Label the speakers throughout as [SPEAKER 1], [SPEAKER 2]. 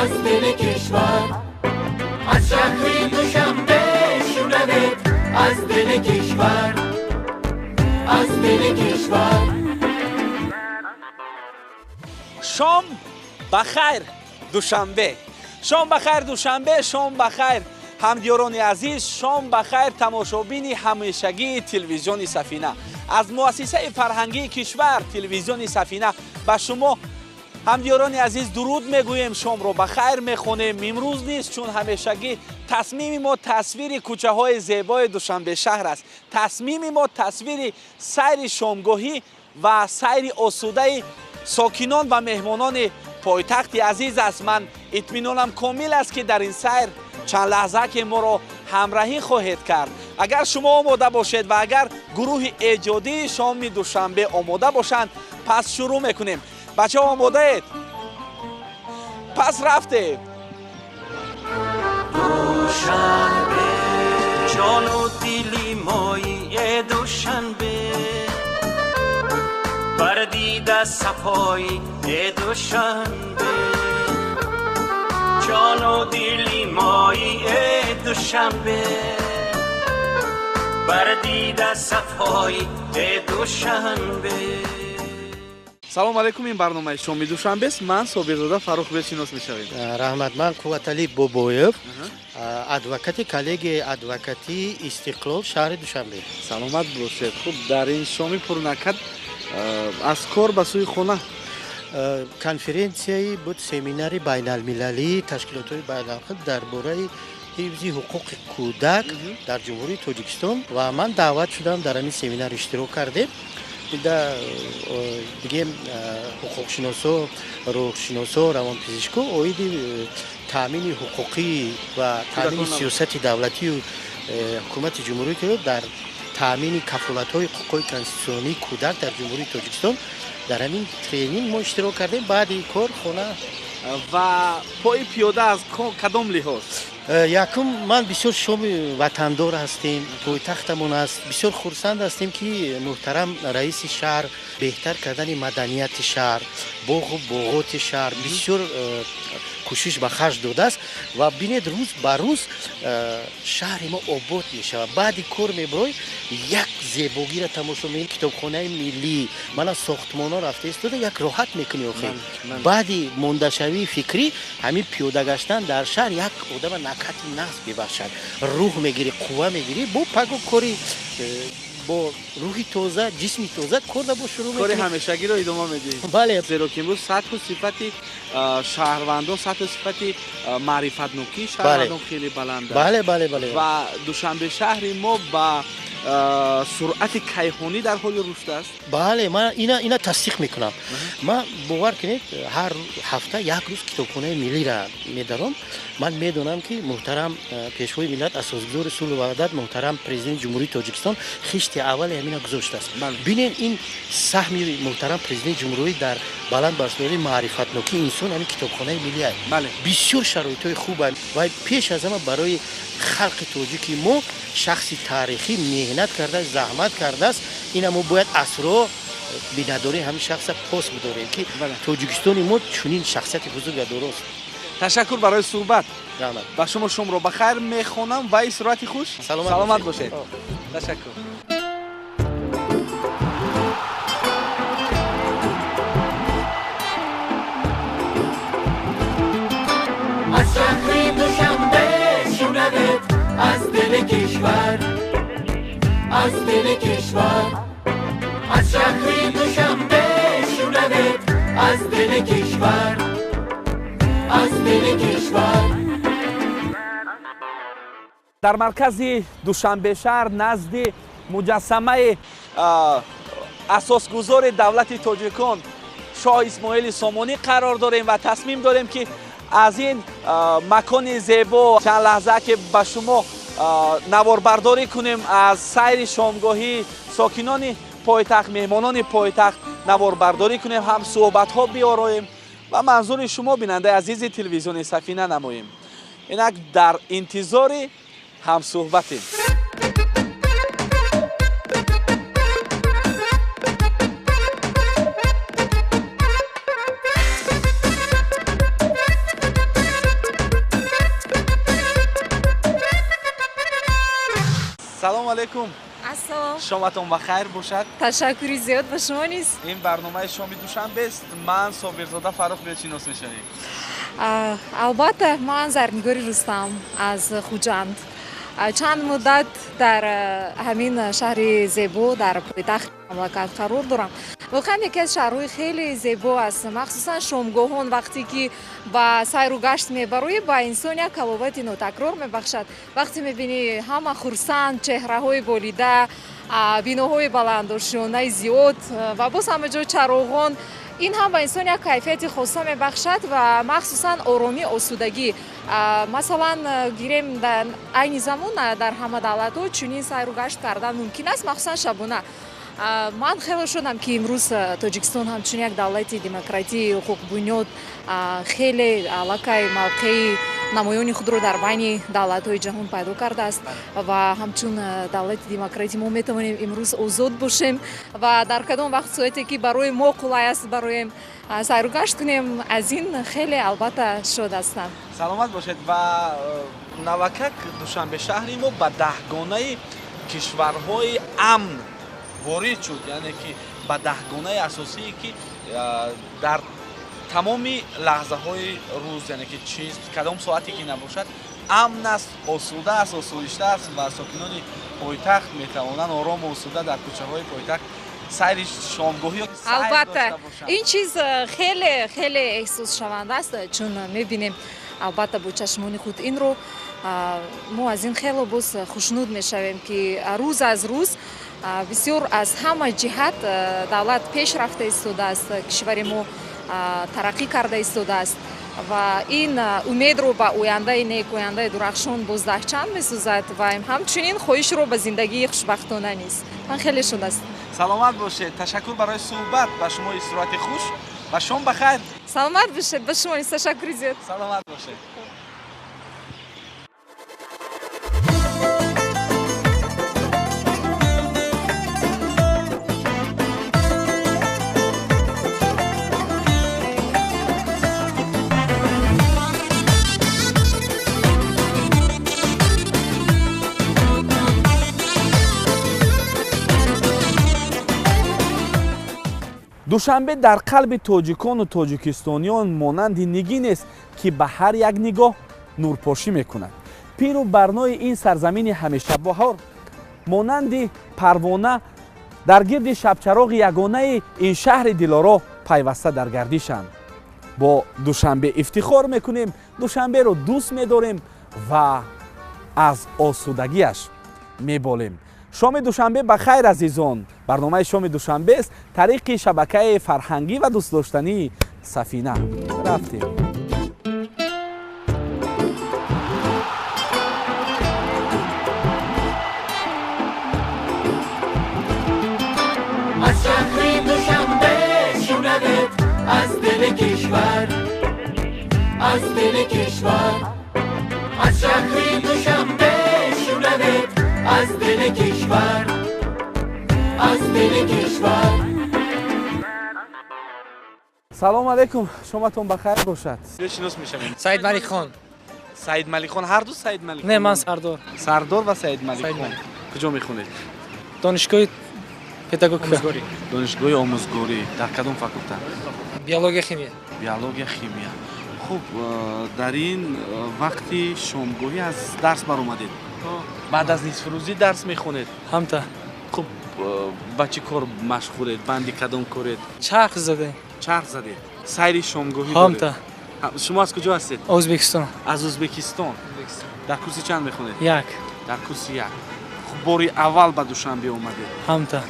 [SPEAKER 1] Аз дили кишвар, аз шаҳри Душанбе шунавед, аз дили кишвар, аз дили кишвар.
[SPEAKER 2] Шом ба хайр, Душанбе! Шом ба хайр, Душанбе! Шом ба хайр, ҳамдиёрони азиз! Шом ба хайр, тамошобини ҳамешагии телевизиони Сафина! Аз муассисаи фарҳангии кишвар, телевизиони Сафина, ба шумо, ҳамдиёрони азиз, дуруд мегӯем, шомро ба хайр мехонем. Имрӯз низ, чун ҳамешагӣ, тасмими мо тасвири кӯчаҳои зебои Душанбе шаҳр аст. Тасмими мо тасвири сайри шомгоҳӣ ва сайри осудаи сокинон ва меҳмонони пойтахти азиз аст. Ман итминонам комил аст, ки дар ин сайр чанд лаҳза ки моро ҳамраҳӣ хоҳед кард. Агар шумо омода бошед ва агар гурӯҳи эҷодии шоми Душанбе омода бошанд, пас шурӯъ мекунем. Бачаҳо, омодаед? Пас рафтем.
[SPEAKER 3] Душанбе, ҷону дили мои, э Душанбе, бар дида сафои, э Душанбе, ҷону дили мои, э Душанбе, бар дида сафои, э Душанбе.
[SPEAKER 2] Салом алейкум, ин барномаи шоми Душанбест. Ман Собирзода Фаррух, бешинос мешавем.
[SPEAKER 4] Раҳмат, ман Қувваталӣ Бобоев, адвокати коллегияи адвокатии Истиқлол, шаҳри Душанбе.
[SPEAKER 2] Саломат бошед. Хуб, дар ин шоми пурнакат аз кор ба сӯи хона?
[SPEAKER 4] Конференсияи буд, семинари байналмилалии ташкилотҳои байналмилалӣ дар бораи ҳифзи ҳуқуқи кӯдак дар Ҷумҳурии Тоҷикистон, ва ман даъват шудам, дар ҳамин семинар иштирок кардем. Дида диге ҳуқуқшиносо, рӯҳшиносо, равонпизишко оиди таъмини ҳуқуқӣ ва таъмини сиёсати давлатию ҳукумати ҷумҳурии дар таъмини кафолатҳои ҳуқуқҳои конститутсионии кӯдак дар Ҷумҳурии Тоҷикистон дар ҳамин тренинг мо иштирок кардем. Баъди кор хона.
[SPEAKER 2] Ва пои пиёда аз кадом лиҳоз?
[SPEAKER 4] Якум, ман бисёр шоми ватандор ҳастем, пойтахтамон аст. Бисёр хурсанд ҳастем, ки муҳтарам раиси шаҳр беҳтар кардани маданияти шаҳр, боғу боғоти шаҳр бисёр кӯшиш ба харҷ додааст. Ва бинед, рӯз ба рӯз шаҳри мо обод мешавад. Баъди кор мебарой, як зебогиро тамошо мекунӣ, китобхонаи миллӣ, мана сохтмонҳо рафта истода, як роҳат мекунӣ. Охир, баъди мондашавии фикрӣ ҳамин пиёда гаштан дар шаҳр як одама накати нағз мебахшад, рӯҳ мегирӣ, қувва мегирӣ, бо паго кори бо рӯҳи тоза, ҷисми тоза кор да бо шурӯъ.
[SPEAKER 2] Кори ҳамешагиро идома медиҳед.
[SPEAKER 4] Бале.
[SPEAKER 2] Зеро ки имрӯз сатҳу сифати шаҳрвандон, сатҳу сифати маърифатнокии шаҳрвандон хеле баланд аст.
[SPEAKER 4] Бале, бале, бале.
[SPEAKER 2] Ва Душанбе шаҳри мо ба суръати кайҳонӣ дар ҳоли рушд аст.
[SPEAKER 4] Бале, ман ина тасдиқ мекунам. Ман, бовар кунед, ҳар ҳафта як рӯз китобхонаи миллиро медаром. Ман медонам, ки муҳтарам пешвои миллат, асосгузори сулҳу ваҳдат, муҳтарам президенти Ҷумҳурии Тоҷикистон хишти аввали ҳамина гузоштааст. Бинед, ин саҳми муҳтарам президенти ҷумҳурӣ дар баланд бардории маърифатнокии инсон ҳамин китобхонаи миллӣ аст. Бисёр шароитҳои хубанд ва пеш аз ҳама барои халқи тоҷики мо шахси таърихӣ меҳнат кардааст, заҳмат кардааст. Ина мо бояд асро миннатдории ҳамин шахса пос бидорем, ки Тоҷикистони мо чунин шахсияти бузурга дорост.
[SPEAKER 2] Ташаккур барои суҳбат. Ба шумо шомро ба хайр мехонам ва истироҳати хуш. Саломат бошед, ташаккур.
[SPEAKER 1] Аз шаҳри Душанбе шунавед, аз дили кишвар, аз дили кишвар, аз шаҳри Душанбе шунавед, аз дили кишвар, аз дили кишвар.
[SPEAKER 2] Дар маркази Душанбе шаҳр, назди муҷассамаи асосгузори давлати тоҷикон, шоҳ Исмоили Сомонӣ қарор дорем ва тасмим дорем, ки аз ин макони зебо чанд лаҳза ки ба шумо наворбардорӣ кунем, аз сайри шомгоҳии сокинони пойтахт, меҳмонони пойтахт наворбардорӣ кунем, ҳам суҳбатҳо биороем ва манзури шумо, бинандаи азизи телевизиони Сафина, намоем. Инак дар интизори ҳамсуҳбатем. Салом алейкум.
[SPEAKER 5] Ассалом.
[SPEAKER 2] Шоматон ба хайр бошад.
[SPEAKER 5] Ташаккури зиёд, ба шумо низ.
[SPEAKER 2] Ин барномаи шоми душанбест. Ман Собирзода Фаррух, бечинос мешавем.
[SPEAKER 5] Албатта, ман Зарнигори Рустам аз Хуҷанд. Чанд муддат дар ҳамин шаҳри зебо, дар пойтахти мамлакат қарор дорам. Воқеан яке аз шаҳрҳои хеле зебо аст, махсусан шомгоҳон, вақте ки ба сайру гашт мебароӣ, ба инсон як ҳаловати нотакрор мебахшад. Вақте мебинӣ ҳама хурсанд, чеҳраҳои болида, биноҳои баландошёнаи зиёд ва боз ҳама ҷо чароғон, ин ҳам ба инсон як кайфияти хоса мебахшад ва махсусан оромӣ, осудагӣ. Масалан, гирем, дар айни замон дар ҳама давлатҳо чунин сайру гашт кардан мумкин аст, махсусан шабона. Ман хеле шодам, ки имрӯз Тоҷикистон ҳамчун як давлати демократии ҳуқуқбунёд хеле аллакай мавқеи намоёни худро дар байни давлатҳои ҷаҳон пайдо кардааст ва ҳамчун давлати демократӣ мо метавонем имрӯз озод бошем ва дар кадом вақт соате ки барои мо қулай аст, бароем сайру гашт кунем. Аз ин хеле албатта шод ҳастам.
[SPEAKER 2] Саломат бошед. Ва навакак Душанбе шаҳри мо ба даҳгонаи кишварҳои амн ворид шуд, яъне ки ба даҳгонаи асосие ки дар тамоми лаҳзаҳои рӯз, яъне ки чиз кадом соате ки набошад, амн аст, осуда аст, осоишта аст ва сокинони пойтахт метавонанд орому осуда дар кӯчаҳои пойтахт сайри шомгоҳӣ.
[SPEAKER 5] Албатта, ин чиз хеле хеле эҳсосшаванда аст, чун мебинем албатта бо чашмони худ инро. Мо аз ин хело боз хушнуд мешавем, ки рӯз аз рӯз бисёр аз ҳама ҷиҳат давлат пеш рафта истодааст, кишвари мо тараққӣ карда истодааст ва ин умедро ба ояндаи нек, ояндаи дурахшон боз даҳчанд месозад ва ҳамчунин хоҳишро ба зиндагии хушбахтона низ. Ман хеле шод ҳастам.
[SPEAKER 2] Саломат бошед. Ташаккур барои суҳбат. Ба шумо истироҳати хуш ва шом ба хайр.
[SPEAKER 5] Саломат бошед, ба шумо низ ташаккури зиёд.
[SPEAKER 2] Саломат бошед. Душанбе дар қалби тоҷикону тоҷикистониён монанди нигинест, ки ба ҳар як нигоҳ нурпошӣ мекунад. Пиру барнои ин сарзамини ҳамешабаҳор монанди парвона дар гирди шабчароғи ягонаи ин шаҳри дилоро пайваста дар гардишанд. Бо Душанбе ифтихор мекунем, Душанберо дӯст медорем ва аз осудагиаш меболем. Шоми душанбе ба хайр, азизон. Барномаи шоми душанбест тариқи шабакаи фарҳангӣ ва дӯстдоштании Сафина. Рафтем.
[SPEAKER 1] Аз шаҳри Душанбе шунавед, аз дили кишвар, аз дили кишвар. Аз шаҳри Душанбе шунавед, аз дили кишвар, аз дили кишвар.
[SPEAKER 2] Салом алейкум, шоматон ба хайр бошад. Шинос мешавем.
[SPEAKER 6] Саид Маликхон.
[SPEAKER 2] Саид Маликхон, ҳар ду Саид Маликхон?
[SPEAKER 6] Не, ман Сардор.
[SPEAKER 2] Сардор ва Саид Маликхон. Куҷо мехонед?
[SPEAKER 6] Донишгоҳи педагогика.
[SPEAKER 2] Донишгоҳи омӯзгорӣ. Дар кадом факулта?
[SPEAKER 6] Биология, химия.
[SPEAKER 2] Биология, химия. Хуб, дар ин вақти шомгоҳӣ аз дарс баромадед? Баъд аз нисфрӯзӣ дарс мехонед?
[SPEAKER 6] Ҳамта.
[SPEAKER 2] Хуб, ба чӣ кор машғулед? Банди кадом коред?
[SPEAKER 6] Чарх задем.
[SPEAKER 2] Чарх задед. Сайри шомгоҳӣ доред?
[SPEAKER 6] Ҳамта.
[SPEAKER 2] Шумо аз куҷо ҳастед?
[SPEAKER 6] Ӯзбекистон.
[SPEAKER 2] Аз Ӯзбекистон. Дар курси чанд мехонед?
[SPEAKER 6] Як.
[SPEAKER 2] Дар курси як. Хуб, бори аввал ба Душанбе омадед?
[SPEAKER 6] Ҳамта.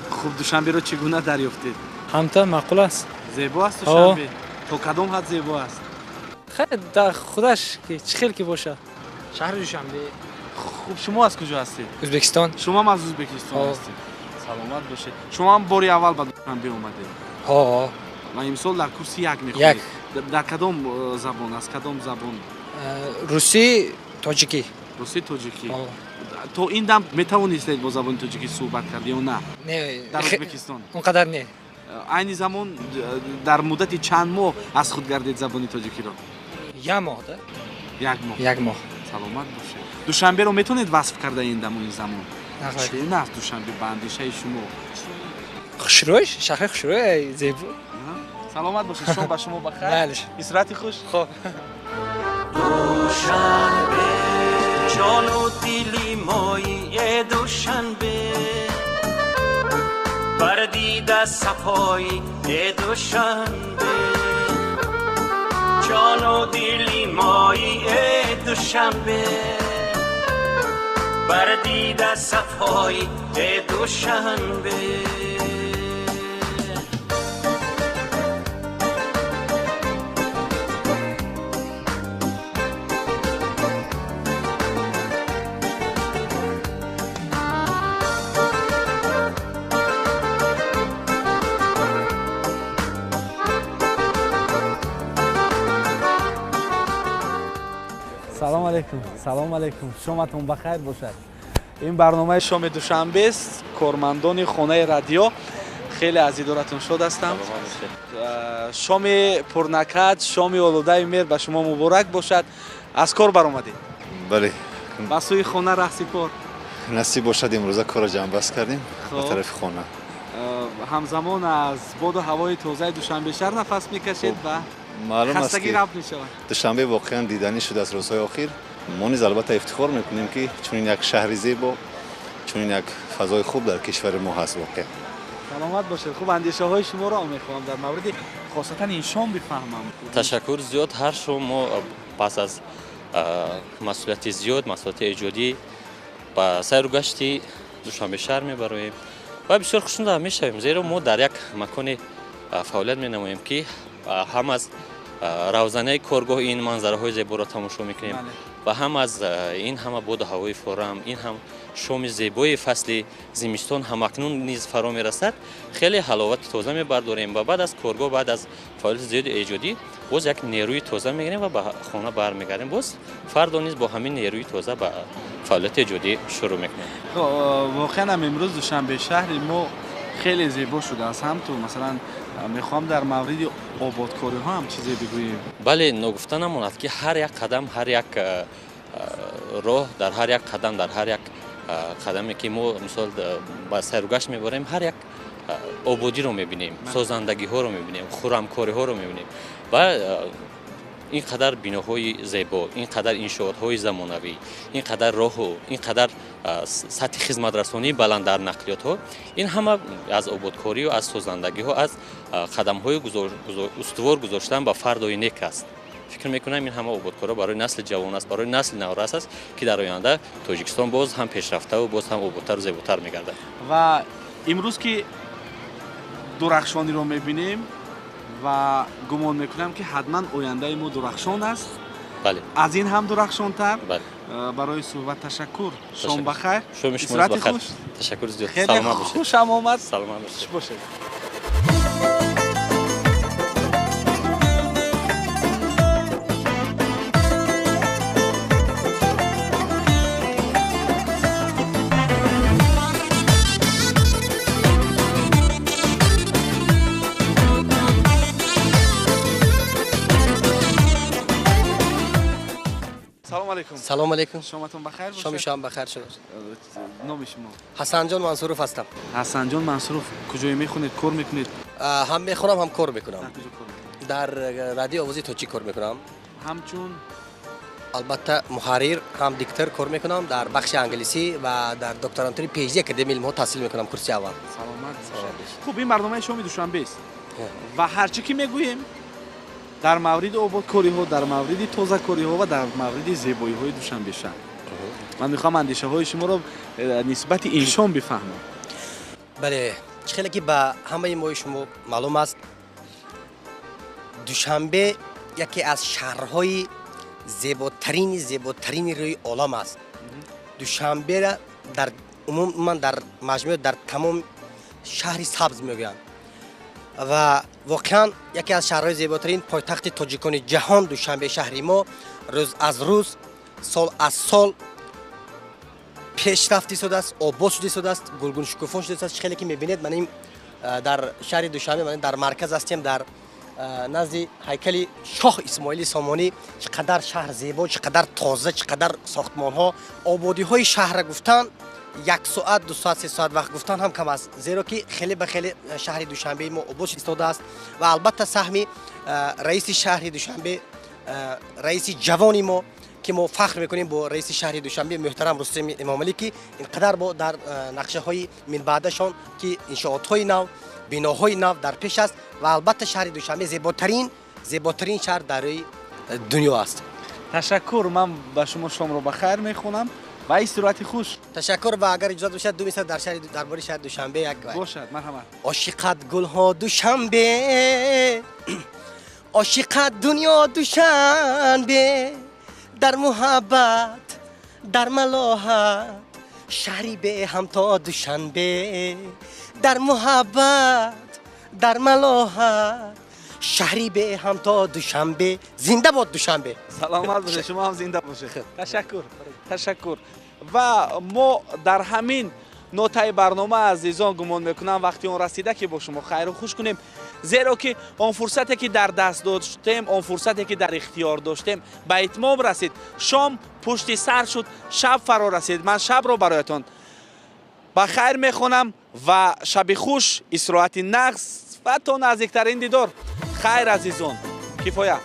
[SPEAKER 2] Хуб, Душанберо чӣ гуна дарёфтед?
[SPEAKER 6] Ҳамта, маъқул аст.
[SPEAKER 2] Зебо аст Душанбе? То кадом ҳад зебо аст?
[SPEAKER 6] Хеле дар худаш чӣ хел ки бошад.
[SPEAKER 7] Шаҳри Душанбе.
[SPEAKER 2] Хуб, шумо аз куҷо ҳастед?
[SPEAKER 7] Ӯзбекистон.
[SPEAKER 2] Шумо ҳам аз Ӯзбекистон ҳастед? Саломат бошед. Шумо ҳам бори аввал ба Душанбе омадед?
[SPEAKER 7] Ҳо.
[SPEAKER 2] Ва имсол дар курси як мехонед? Дар кадом забон? Аз кадом забон?
[SPEAKER 7] Русӣ, тоҷикӣ.
[SPEAKER 2] Русӣ, тоҷикӣ. То ин дам метавонистед бо забони тоҷикӣ суҳбат кард ё на?
[SPEAKER 7] Не.
[SPEAKER 2] Дар Ӯзбекистон?
[SPEAKER 7] Он қадар не.
[SPEAKER 2] Айни замон дар муддати чанд моҳ аз худ гардед забони тоҷикиро?
[SPEAKER 7] Як моҳ, да?
[SPEAKER 2] Як моҳ.
[SPEAKER 7] Як моҳ.
[SPEAKER 2] Саломат бошед. Душанберо метавонед васф карда ин даму ин замон? Чӣ аст Душанбе ба андешаи шумо?
[SPEAKER 7] Хушрӯй, шаҳри хушрӯй, зебо.
[SPEAKER 2] Саломат бошед. Шом ба шумо бахайр. Истироҳати хуш.
[SPEAKER 7] Хуб.
[SPEAKER 3] Душанбе, ҷону дили мои Душанбе, бар дида сафои Душанбе, ҷону дили мои Душанбе, бар дида сафои Душанбе.
[SPEAKER 2] Салом алейкум, салом алейкум. Шоматон бахайр бошад. Ин барномаи шоми душанбест. Кормандони хонаи радио хеле аз дидоратон шод ҳастам. Шоми пурнакат, шоми олудаи меҳр ба шумо муборак бошад. Аз кор баромадед?
[SPEAKER 8] Бале.
[SPEAKER 2] Ба сӯи хона раҳсипор?
[SPEAKER 8] Насиб бошад, имрӯза корро ҷамъбаст кардем ба тарафи хона.
[SPEAKER 2] Ҳамзамон аз боду ҳавои тозаи душанбе шаҳр нафас мекашед ва
[SPEAKER 8] маълум аст ки душанбе воқеан диданӣ шудааст рӯзҳои охир. Мо низ албатта ифтихор мекунем, ки чунин як шаҳри зебо, чунин як фазои хуб дар кишвари мо ҳаст воқеан.
[SPEAKER 2] Саломат бошед. Хуб, андешаҳои шуморо мехоҳам дар мавриди хосатан ин шом бифаҳмам.
[SPEAKER 9] Ташаккур зиёд. Ҳар шом мо пас аз масъулияти зиёд, масъулияти эҷодӣ ба сайру гашти душанбе шаҳр мебароем ва бисёр хушнуд мешавем, зеро мо дар як макони фаъолият менамоем, ки ҳам аз равзанаи коргоҳ ин манзараҳои зеборо тамошо мекунем ва ҳам аз ин ҳама боду ҳавои форам, ин ҳам шоми зебои фасли зимистон ҳамакнун низ фаро мерасад. Хеле ҳаловати тоза мебардорем ва баъд аз коргоҳ, баъд аз фаъолияти зиёди эҷодӣ боз як нерӯи тоза мегирем ва ба хона бармегардем. Боз фардо низ бо ҳамин нерӯи тоза ба фаъолияти эҷодӣ шурӯъ мекунем.
[SPEAKER 2] Воқеан ҳам имрӯз душанбе шаҳри мо хеле зебо шудааст. Ҳам ту масалан мехоҳам дар мавриди ободкориҳо ҳам чизе бигӯем.
[SPEAKER 9] Бале, ногуфта намонад, ки ҳар як қадам, ҳар як роҳ, дар ҳар як қадам, дар ҳар як қадаме ки мо мисол ба сайругашт мебарем, ҳар як ободиро мебинем, созандагиҳоро мебинем, хуррамкориҳоро мебинем ва ин қадар биноҳои зебо, ин қадар иншоотҳои замонавӣ, ин қадар роҳу ин қадар сатҳи хизматрасонии баланд дар нақлиётҳо, ин ҳама аз ободкорию аз созандагиҳо, аз қадамҳои устувор гузоштан ба фардои нек аст. Фикр мекунам, ин ҳама ободкорҳо барои насли ҷавон аст, барои насли наврас аст, ки дар оянда Тоҷикистон боз ҳам пешрафтаву боз ҳам ободтару зеботар мегардад.
[SPEAKER 2] Ва имрӯз ки дурахшониро мебинем ва гумон мекунам, ки ҳатман ояндаи мо дурахшон аст.
[SPEAKER 9] Бале.
[SPEAKER 2] Аз ин ҳам дурахшонтар.
[SPEAKER 9] Бале.
[SPEAKER 2] Барои суҳбат ташаккур. Шом бахайр.
[SPEAKER 9] Шоми шумо бахайр. Ташаккур зиёд.
[SPEAKER 2] Саломат бошед. Хушам омад.
[SPEAKER 9] Саломат бошед.
[SPEAKER 2] Хуш бошед.
[SPEAKER 10] Салом алейкум.
[SPEAKER 2] Шоматон бахайр бошад.
[SPEAKER 10] Шоми шом бахайр шуд.
[SPEAKER 2] Номи шумо?
[SPEAKER 10] Ҳасанҷон Мансуров ҳастам.
[SPEAKER 2] Ҳасанҷон Мансуров, куҷое мехонед, кор мекунед?
[SPEAKER 10] Ҳам мехонам, ҳам кор мекунам.
[SPEAKER 2] Дар куҷо кор мекунед?
[SPEAKER 10] Дар радиои овози тоҷик кор мекунам.
[SPEAKER 2] Ҳамчун?
[SPEAKER 10] Албатта муҳаррир, ҳам диктор кор мекунам дар бахши англисӣ ва дар докторантури PhD Академияи илмҳо таҳсил мекунам, курси аввал.
[SPEAKER 2] Саломат бошед. Хуб, ин барномаи шоми душанбест ва ҳарчи ки мегӯем дар мавриди ободкориҳо, дар мавриди тозакориҳо ва дар мавриди зебоиҳои душанбе шаҳр. Ман мехоҳам андешаҳои шуморо нисбати ин шом бифаҳмам.
[SPEAKER 10] Бале, чӣ хеле ки ба ҳамаи мои шумо маълум аст, душанбе яке аз шаҳрҳои зеботарини рӯи олам аст. Душанбера дар умуман дар маҷмӯъ дар тамом шаҳри сабз мегӯянд ва воқеан яке аз шаҳрҳои зеботарин пойтахти тоҷикони ҷаҳон душанбе шаҳри мо рӯз аз рӯз, сол аз сол пешрафт истодааст, обод шуда истодааст, гулгуншукуфон шуда истодааст. Чӣ хеле ки мебинед, ман ин дар шаҳри душанбе, ман дар марказ ҳастем, дар Назди ҳайкали шоҳ Исмоили Сомонӣ чӣ қадар шаҳр зебо, чӣ қадар тоза, чӣ қадар сохтмонҳо, ободиҳои шаҳрра гуфтан як соат, 2 соат, 3 соат вақт гуфтан ҳам кам аст, зеро ки хеле ба хеле шаҳри Душанбеи мо обод истодааст ва албатта саҳми раиси шаҳри Душанбе, раиси ҷавони мо, ки мо фахр мекунем бо раиси шаҳри Душанбе муҳтарам Рустами Эмомалӣ, ки ин қадар бо дар нақшаҳои минбаъдашон, ки иншоотҳои нав, биноҳои нав дар пеш аст ва албатта шаҳри Душанбе зеботарин шаҳр дар рӯи дунё аст.
[SPEAKER 2] Ташаккур, ман ба шумо шомро ба хайр мехонам ва истироҳати хуш.
[SPEAKER 10] Ташаккур ва агар иҷозат бошад 2 мисра дар шаҳри дар бораи шаҳри Душанбе як
[SPEAKER 2] бошад, марҳамат.
[SPEAKER 10] Ошиқат гулҳо Душанбе, ошиқат дунё Душанбе, дар муҳаббат, дар малоҳат, шаҳри беҳамто Душанбе, дар муҳаббат, дар малоҳат, шаҳри беҳамто Душанбе. Зинда бод Душанбе.
[SPEAKER 2] Саломат бошед, шумо ҳам зинда бошед. Ташаккур, ташаккур. Ва мо дар ҳамин нотаи барнома, азизон, гумон мекунам вақти он расида, ки бо шумо хайру хуш кунем, зеро ки он фурсате ки дар даст доштем, он фурсате ки дар ихтиёр доштем, ба итмом расид. Шом пушти сар шуд, шаб фаро расид. Ман шабро бароятон ба хайр мехонам ва шаби хуш, истироҳати нағз ва то наздиктарин дидор. Хайр, азизон, кифоя.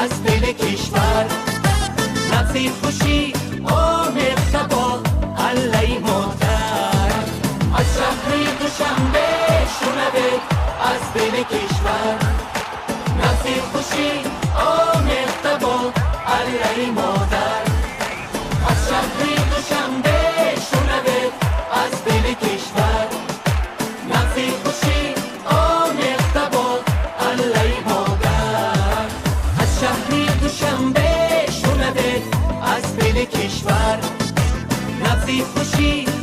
[SPEAKER 1] از دل کشور نبض خوشی آمیخته با خوشی آمیخته با الله مادر. از شهر دوشنبه شنوید از دل کشور، نبض خوشی آمیخته با الله مادر. از شهر دوشنبه شنوید از دل کشور، نبض خوشی.